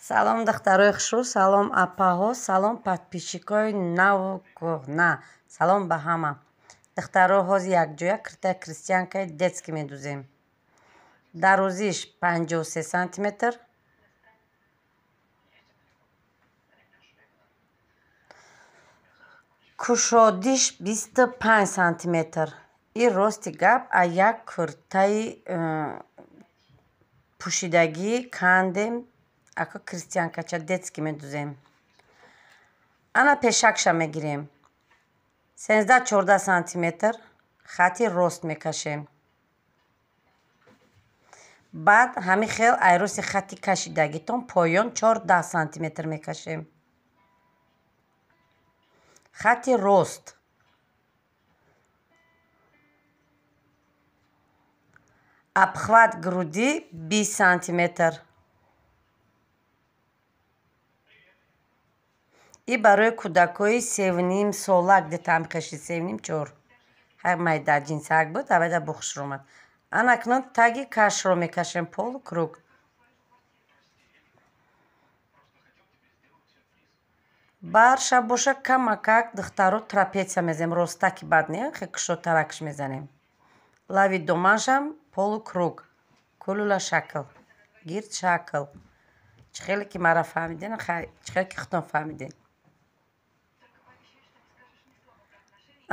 Салом, духтарои хушрӯ, салом, апаҳо, салом, подписчикои наву кӯҳна, салом ба ҳама. Духтаро, ҳозир якҷоя киртаи крестьянкаи детский медузем. Дарозиш 53 сантиметр, кушодиш 25 сантиметр. И рости гап, а як киртаи пӯшидагӣ кандем, ака крестьянкача детский медузем. Ана пешакша мегирем. 13-14 сантиметр хати рост мекашем. Баъд ҳамин хел айроси хати кашидагитон поён 14 сантиметр мекашем. Хати рост. Обхват груди 20 сантиметр. И барои кӯдакҳои севним сола, где-то ҳам хеши севним чор. Ҳар майда ҷинсак буд, авайда бухушро омад. Ана акнун таги кашро мекашем полукруг. Барша боша камакак, духтаро, трапеция мезанем, ростаки бад не, хе кушодтаракш мезанем. Лави доманшам полукруг, кулула шакл, гирд шакл. Чӣ хеле ки мара фаҳмиден, чӣ хеле ки худтон фаҳмиден.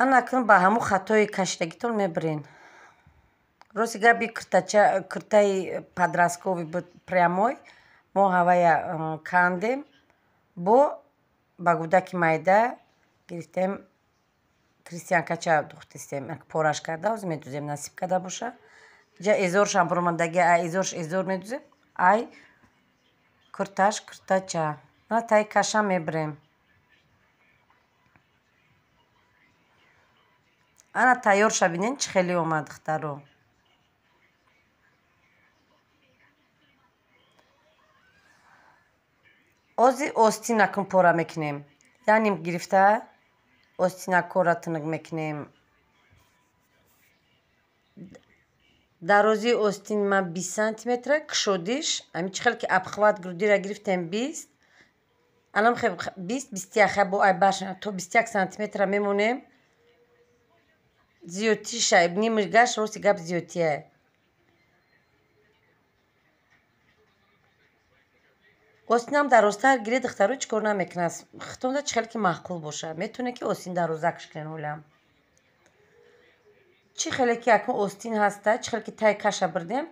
Ана акнун ба ҳамун хатои кашидагитон мебирен. Рости гап, и киртаи подростковый буд прямой, мо ҳавая кандем, бо ба гудаки майда гирифтем, крестьянкача духтистем, пораш карда, ҳозир медузем, насиб карда боша. Ҷа эзоршам буромадаги, ай эзорш эзор медузем, ай кирташ киртача. Ана таи кашам мебирем. Ана тайёрша бинен, чӣ хеле омад, духтаро. Ози остинакун пора мекунем. Яним гирифта остинакора тунук мекунем. Дарозии остин ман 20 сантиметра, кушодиш, ами чӣ хел ки обхват грудира гирифтем 20, анам хе 20, 21, хе бо ай баш то 21 сантиметра мемонем. Зиёдтиша, нимаш гаш, рости гап, зиёдтия. Остинам дарозтар гире, духтаро, чӣ кор намекунад. Хитонда чӣ хел ки маъқул бошад. Метавонед ки остин дарозакш кунед ҳолам. Чӣ хеле ки акнун остин ҳаста, чӣ хел ки таи каша бирдем,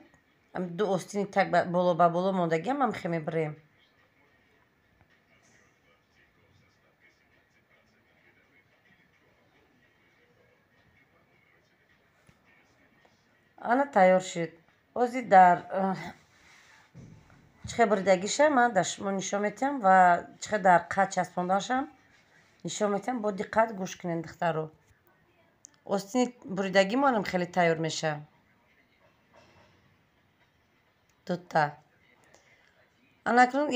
ду остини так боло ба боло мондагиам ҳам хе мебирем. Ана тайёр шуд. Ҳозир дар чӣ хел буридагиша ман дар шумо нишон метиҳам ва чӣ хел дар қад часпонданашам нишон метиҳам. Бо диққат гӯш кунед, духтаро. Остини буридагимонам хеле тайёр мешавад. Дута. Ана акнун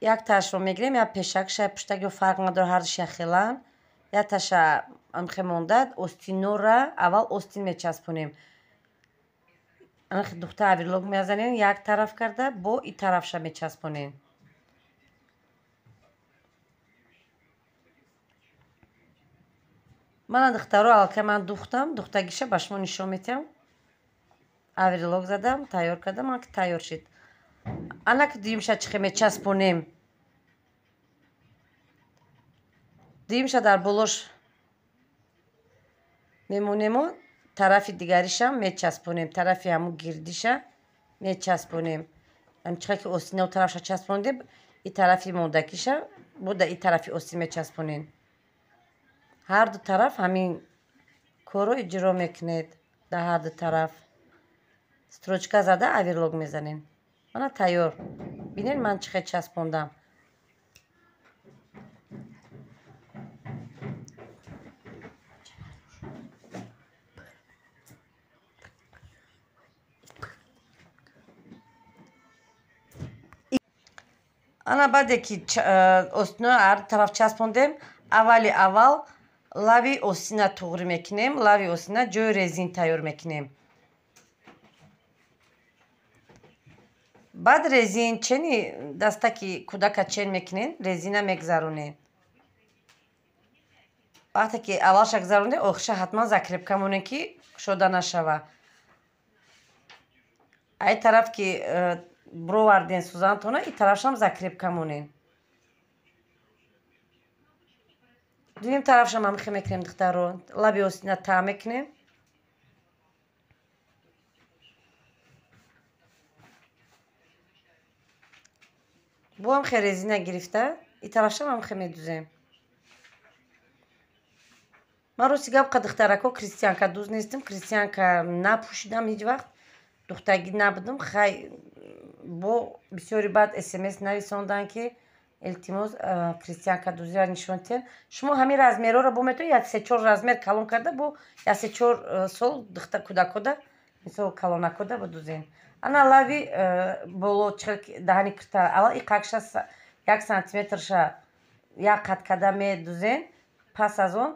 яктаашро мегирем, як пешакша, як пуштак, ё фарқ надорад, ҳардуш якхеланд. Якташа амхе мондад, остинора аввал остин мечаспонем. Ана духта оверлок мезанем, як тараф карда, бо и тарафша мечаспонем. Мана, духтаро, аллакай ман духтам, духтагиша ба шумо нишон метиҳам. Оверлок задам, тайёр кардам, ана ки тайёр шуд. Ана ки дуюмша чӣ хел мечаспонем. Дуюмша дар болош мемонему, тарафи дигаришам мечаспонем, тарафи ҳамун гирдиша мечаспонем. Ам чӣ хел ки остина тарафша часпондем, и тарафи мондакиша бо да и тарафи остин мечаспонем. Ҳар ду тараф ҳамин корро иҷро мекунед. Дар ҳар ду тараф строчка зада оверлок мезанем. Мана тайёр. Бинед, ман чӣ хел часпондам. Ана баъде ки остиноро ҳар тараф часпондем, аввали аввал лави остина туғрӣ мекунем, лави остина ҷои резин тайёр мекунем. Баъд резин чени дастаки кӯдака чен мекунен, резина мегзаронен. Вақте ки аввалша гузарондем, охирша ҳатман закрепка монем, ки кушода нашава. Ай тараф ки бироварден сӯзантона, и тарафшам закрепка монем. Дуюм тарафшам ҳамихе мекунем, духтаро. Лаби остина та мекунем. Бо ҳамхе резина гирифта, и тарафшам ҳамихе медузем. Ман рости гап қа духтарако крестьянка дуз нестам, крестьянка напӯшидам ҳеҷ вақт, духтагӣ набудам. Хай бо бисёри баъд смс нависонданд, ки илтимос, крестьянка дузиро нишон диҳед. Шумо ҳамин размерҳоро бо метавонед як се-чор размер калон карда, бо як се-чор сол духта кӯдакода, мисол калонакода бидузем. Ана лави боло даҳани кирта аввал иқакша 1 сантиметрша як қат карда медузем, пас аз он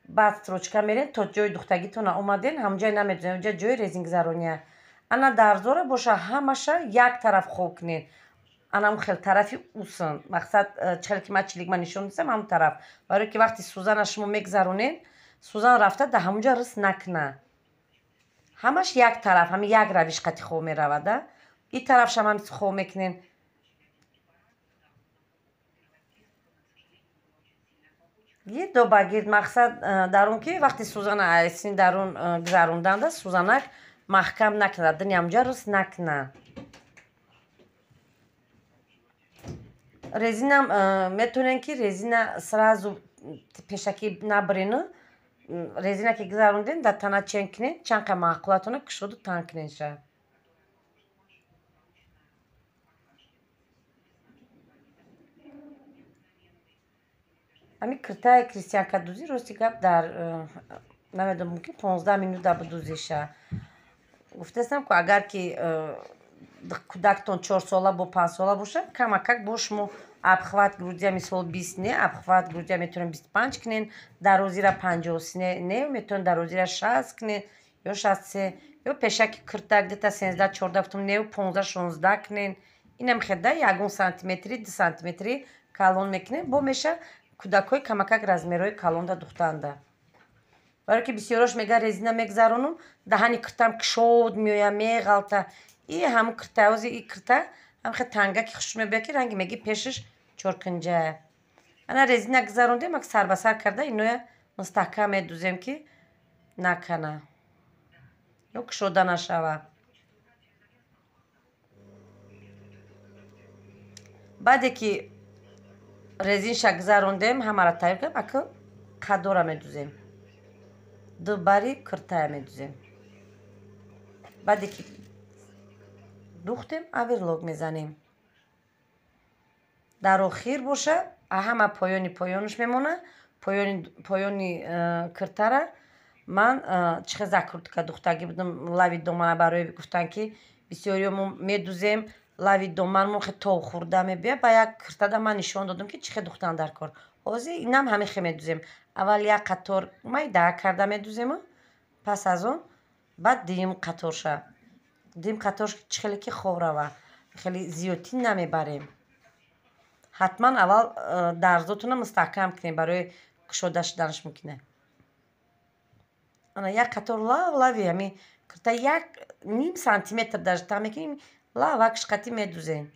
баъд строчка мерем то ҷои духтагитона омаден, ҳамонҷое намедузем, онҷа ҷои резингзарония. Ана дарзора боша ҳамаша як тараф хоб кунед. Ана он хел тарафи усан. Мақсад чӣ хеле ки ман чиликма нишон дидам, ҳамон тараф. Барое ки вақти сӯзана шумо мегзаронед, сӯзан рафта дар ҳамонҷа рис накуна. Ҳамаш як тараф, ҳамин як равиш қати хоб меравад, а? И тарафшам ҳам хоб мекунед. Гирд ба гирд, мақсад дар он ки вақти сӯзана син дарун гузаронданда сӯзанак маҳкам накунад, дини ҳамонҷа рис накуна. Резинам метавонед ки резина сразу пешакӣ набирену, резина ки гузаронден, дар тана чен кунед, чанд қа маъқулатона кушоду танг кунед ша. Ҳамин киртаи крестьянка дузӣ рости гап дар намедонам, мумкин 15 минута бидузиша. Гуфтаистам ку агар ки кӯдактон 4 сола бо 5 сола бошад, камакак бо шумо обхват грудия мисол 20 не, обхват грудия метавонед 25 кунед, дарозира 53 не, метавонед дарозира 60 кунед ё 63, ё пешаки кирта где-то 13-14 гуфтам не, 15-16 кунед. Инам хеда ягон сантиметри, 2 сантиметри калон мекунед, бо меша кӯдакҳои камакак размерҳои калонда духтанда. Барое ки бисёрош мегӯяд резина мегзаронам, даҳани киртам кушод меояд, меғалта. И ҳамун кирта, ҳози и кирта ҳамхе тангаки хуш мебояд, ки ранги меги пешаш чоркунҷая. Ана резина гузарондем, ак сар ба сар карда иноя мустаҳкам медузем, ки накана ё кушода нашава. Баъде ки резинша гузарондем, ҳамаро тайёр кардем, аку қадора медузем. Ду бари киртая медузем. Баъде ки духтем, оверлок мезанем. Дар охир боша ҳама поёни поёнаш мемонад. Поёни киртара ман чӣ хел закрутка духтагӣ будам, лави домана барои гуфтан ки бисёриё мо медузем, лави доманмон хе тов хӯрда мебиёд. Ба як киртада ман нишон додам, ки чӣ хел духтан дар кор. Ҳозир инам ҳамин хел медузем. Аввал як қатор майда карда медузему, пас аз он баъд дуюм қаторша. Дуюм қатор чӣ хеле ки хоб рава, хеле зиёдтӣ намебарем. Ҳатман аввал дарзотона мустаҳкам кунем, барои кушода шуданаш мумкин. Ана як қатор лав лави ҳамин кирта як ним сантиметр даже та мекунем, лавакш қатӣ медузем.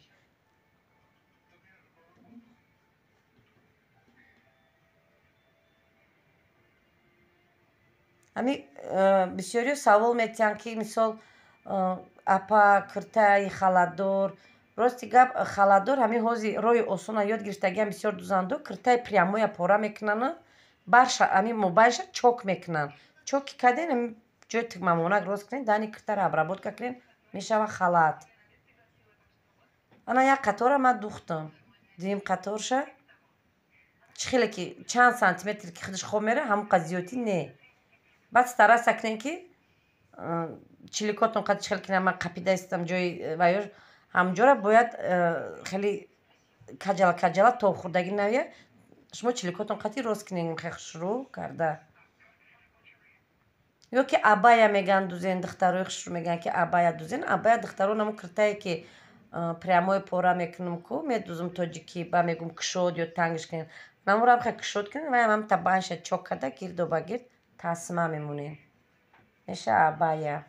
Ҳамин бисёриё савол метиҳанд, ки мисол апа, киртаи халатдор. Рости гап, халатдор ҳамин ҳози роҳи осона ёд гирифтагиам бисёр дузанду, киртаи прямоя пора мекунану барша ҳамин мобайлша чок мекунанд. Чоки карден, ҳамин ҷои тикмамонак рост кунед, дани киртаро обработка кунед, мешава халат. Ана як қатора ман духтам. Дуюм қаторша чӣ хеле ки чанд сантиметр ки худаш хоб мера, ҳамон қад зиёдтӣ не. Баъд стараться кунед, ки чиликотон қад чӣ хеле ки ман қапида истам ҷои ваёш, ҳамонҷора бояд хеле каҷала каҷала тоб хӯрдагӣ навия. Шумо чиликотон қатӣ рост кунед, хеле хушрӯ карда. Ё ки абая мегӯянд дузен, духтарои хушрӯ мегӯянд ки абая дузен. Абая духтарон ҳамон киртае ки Прямой пора мекунам ку, медузм тоҷикӣ, ба мегум, кушод ё тангш кунем. Намурам хе кушод кунем ва ҳам табанша чок карда, гирду ба гирд тасма мемонем. Меша абая.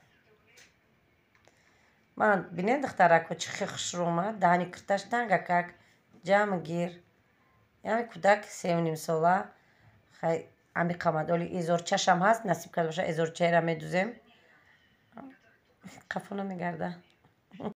Ман бинед, духтарако, чӣ хел хушрӯ омад. Даҳани кирташ тангакак, ҷамъ гир. Яъне кӯдак 3,5 сола хай амиқ омад. Оли эзорчашам ҳаст, насиб карда боша, эзорчаеро медузем. Қафо намегарда.